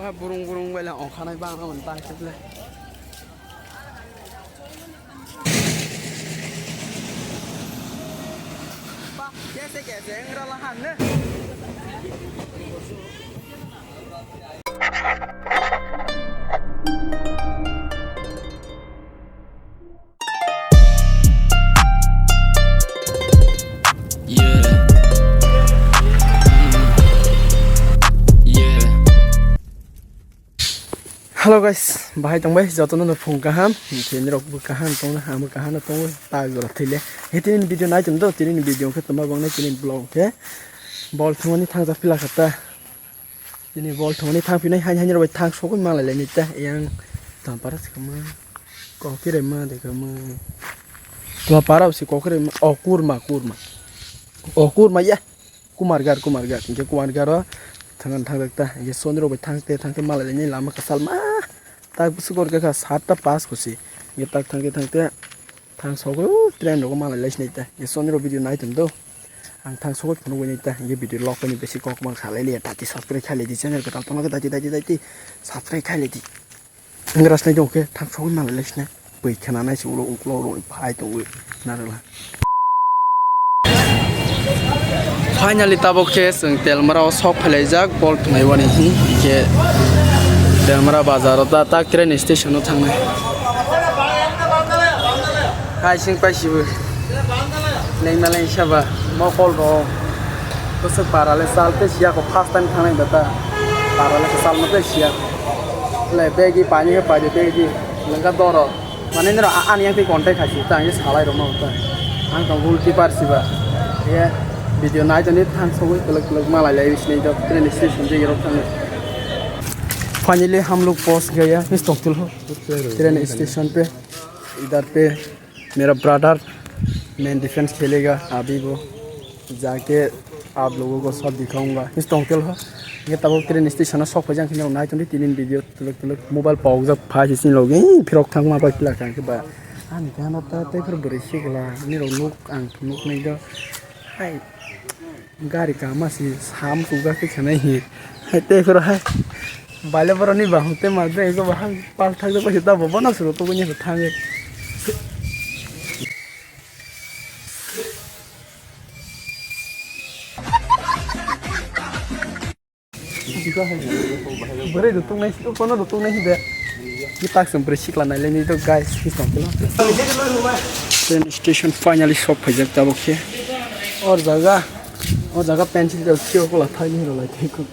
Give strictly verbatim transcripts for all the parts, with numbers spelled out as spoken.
Burung burung bai le ongkhanai bang hwn tang khe le. Ba, kese kese engra la han ne. Yeah. Mm. Yeah. Hello guys, bahai tongbai jotono no phung kaham, khe nirok bo kaham tongna, ang bo kaham no tongo, ta jora thwile. He tini video nai tong do, tini video khe tongma bang nai tini vlog khe bol thumani thang jak pila khata. Tini bol thumani thang pinai hain hain rok bai thang sogwi malai lai nita yang tampara sikama kokire ma de kama. Tua para si kokire ma, o kurma kurma. O kurma ya. Kumargar, Kumargar, hingke Kumargar o thangan thang jak ta, hingke Sondro bai thang te thang te malai laini lama kwchal ma. Tak bwswk or kha satta pas kusi, hingke tak thang te thang te thang sogo train rogo malai lai sinai ta, hingke Sondro video nai tong do. Ang thang sogo phunuk bai nai ta, hingke video log bai ni besi kok bang salai liya, tati subscribe khai lai di, channel kwtal tono khe tati tati tati subscribe khai lai di. Wngras nai tong khe thang sogwi malai lai sinai. Bui khna nai se ulo uklo ro phai tongwi narwkla. Finally tabuk khe chwng Telmara o sok phailaijak bol thwnai wani hinkhe Telmara bazar o ta tak train station o thangnai. Hai sing pai sibu. Lengma leng saba mokol rok. Bwswk para le chal tei siya ko first time thangnai bata. Para le kwchal no tei siya. Le begi pani he pai de begi lengka doro. Mane nero a-, ani yang tei contact khai si ta ang salai rok ma ta. Ang tong goalkeeper siba. Ye video nai toni thang sogwi kwlwk kwlwk malai lai sinai do train station je yorok thang. Finally हम लोग पहुंच गए हैं इस तोंगतुल हो train station पे। इधर पे मेरा ब्रदर मेन डिफेंस खेलेगा अभी वो जाके आप लोगों को सब दिखाऊंगा इस तोंगतुल हो। Hingke tabuk train station o sok phaijak hingke nai tongdi tini video tuluk tuluk mobile pokjak phai se chini logi phirok thangma bai pila kha hingke ba ani gana ta tei phir bwrwi sikla nirok nuk ang nuk nai do hai gari kama si sam chukjak khe khanai hi hai tei phir hai baile borok ni bahung tei ma tei hingke bahai pal thakjak bai se ta bo bono suru tubui ni thangwi. Bwrwi rutung nai, kono rutung nai hide. Ki tak sum bwrwi sikla nai leni to guys, ki tong kilo. Train station finally sok phaijak tabuk khe. Or jaga, or jaga pencil jal sio kola thai ni rwlai thai ko.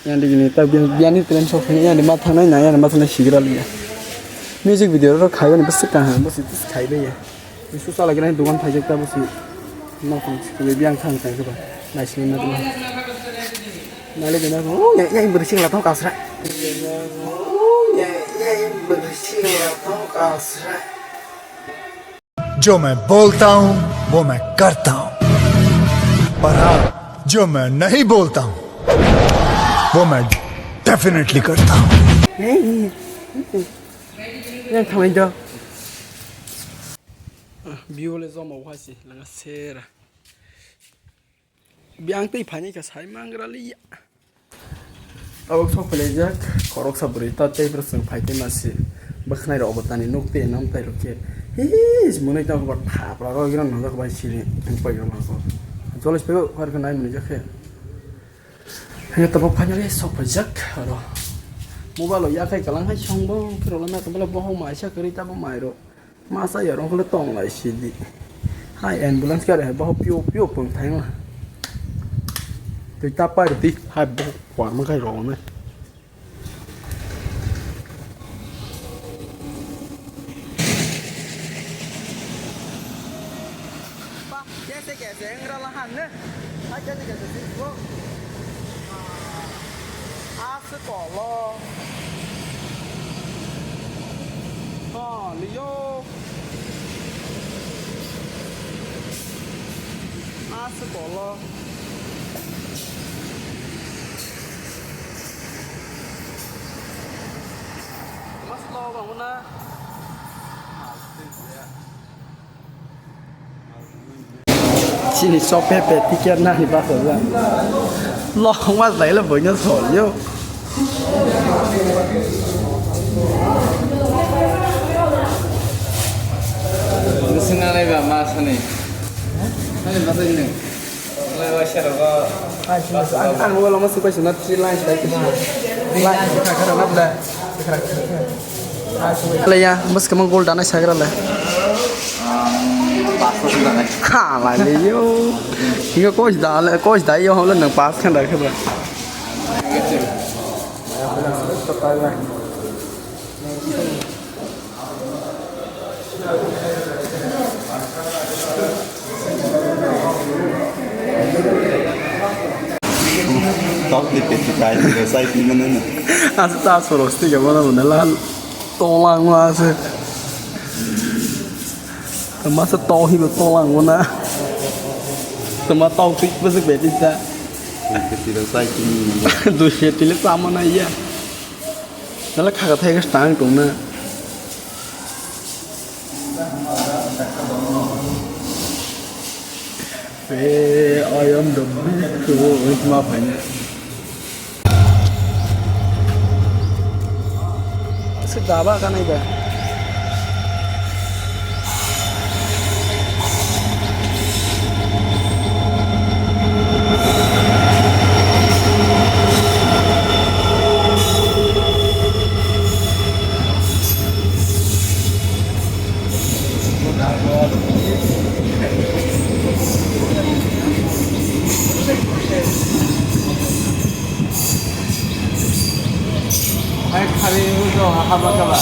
Yang digi ni ta biang, biang ni train sok phai yang ma thangnai na, yang ma thangnai sigra liya. Music video ro khai ni bwswk kaham, bwswk khai ya. Susa lagi nai dukan phaijak ta bwswk. Nok phang sikli biang thang thang khe ba. Nai sini na dukan. Nai le dena ko ya ya bwrwi sing la thok asra. Ya ya bwrwi sing la thok asra. जो मैं बोलता हूँ वो मैं करता हूँ, पर हाँ, जो मैं नहीं बोलता हूँ वो मैं डेफिनेटली करता हूँ। Yang thangwi do. Biole joma wahasi langa sera. Biang tei phaini kha sai mangra liya. Tabuk sok phailaijak khoroksa bwrwi ta tei bwswng phai tei masi bwkhnai rok bo tani nuk tei nam tai rok khe. Hi hi hi mwnwi tang ba thapra rok gira nang jak bai siri pai rok nang ko. Jolis pego khar khe nai mwnwi jak khe. Hanya tabuk finally sok phaijak aro. Mobile o yakhai kalang hai song bo phirok na tong bole bohong mai sa kwrwi tabo mai rok. Masa yarong kole tong lai sidi. Hai ambulance gari hai boho pio pio pung thang la. Twi ta pai rwdi hai boho kwar ma kai rok ne. Kese kese engra la han ne. Hai kese kese sing bo. Aswk kolo. Ha, liyo. Aswk kolo. Mas lo bang na. Chini sok pepe ticket nani bachajak. Lok mas bai le boino sol yo. Bwswk nanai ba ma sani? Sani ma sani nang? Ang, ang wala masuk pai suna three lines pai suna. Line. Laya, bos kemang goal danai sagra le. Ha, la le yo. Iga coach da le, coach da yo holo nang pass khan rakhe ba. Tok di peti kai di sai di mana na. Asa ta sorok sti ga mana mana la tolang ma asa. Masa tohi ba tolang mana. Tama tau tik ba sik beti ta. Peti da sai di mana. Dushe tile sama na ya. Nala kha kha thai ka stang tong na. Hey, I am the big fool. Wait, ma phai na. Asa daba ka nai ba. Hai khari ulo hama kaba.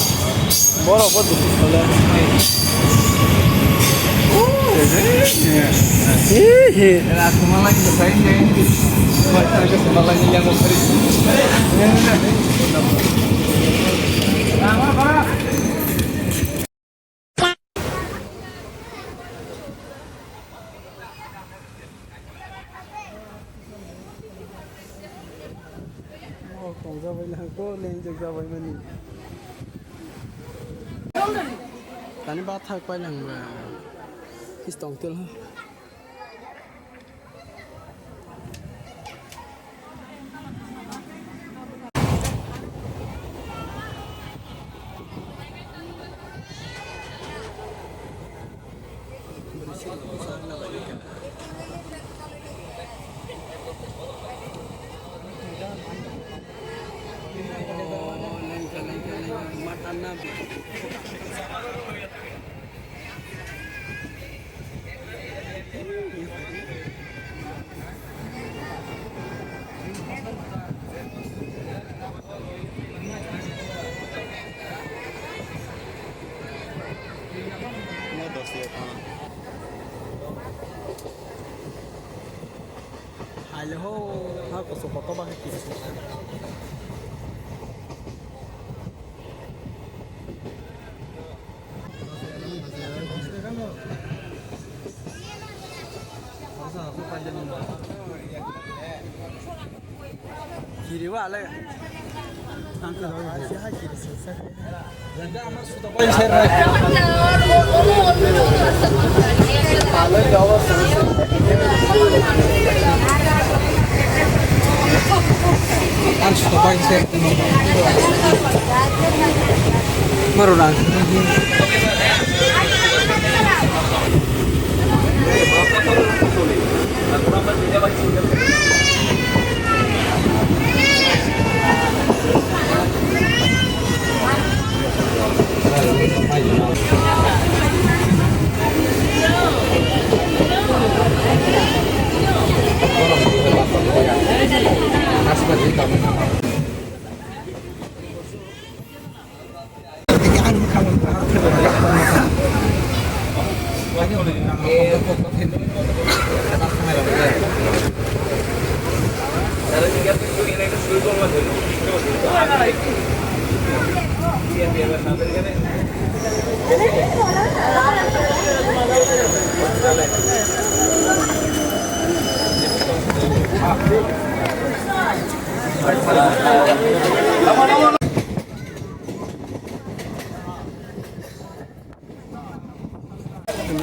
Borok bo duku sole. Hihi. Era sumalai ni sai ni. Sumalai ni yang khari. Lama ba. Oh, tongjabai lang ko, lengjak jabai mani. Tani bathak pai lang ba. Is tongtel ha. Hai le ho, ha koso koto ba kiri. Kiri wa le. Ang kiri. Maruna.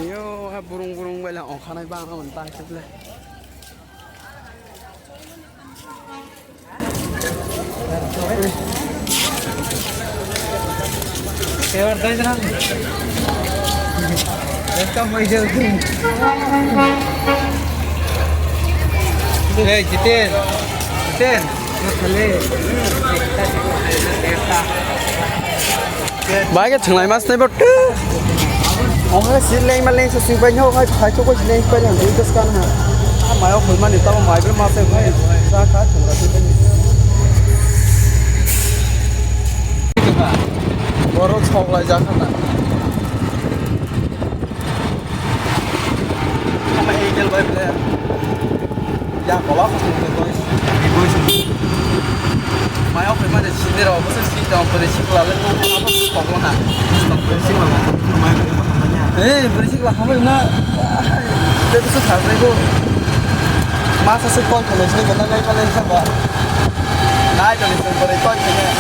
Yo, ha burung burung bai la ongkha nai bang hwn ta khe ble. Hey, Jiten. Jiten. Bai ke thanglai mas nai bot. Oha si leng ma leng sa sing bai no, hai phai chok si leng bai no, dui das kan ha. A mai o khol mani tamo mai bre ma se bai. Sa kha thang da si bai. Boro chok lai ja kha na. Ama angel bai ble. Ya, kola ko ko ko. Mai o pe mane sinde ro, ko se si ta ko si la le ko ko ko ko na. Eh, beri si la hamai na. Te tu sa sai ko. Masa se ko ko le si ko na ngai ka le sa ba. Nai ka le ko ko le ko ko.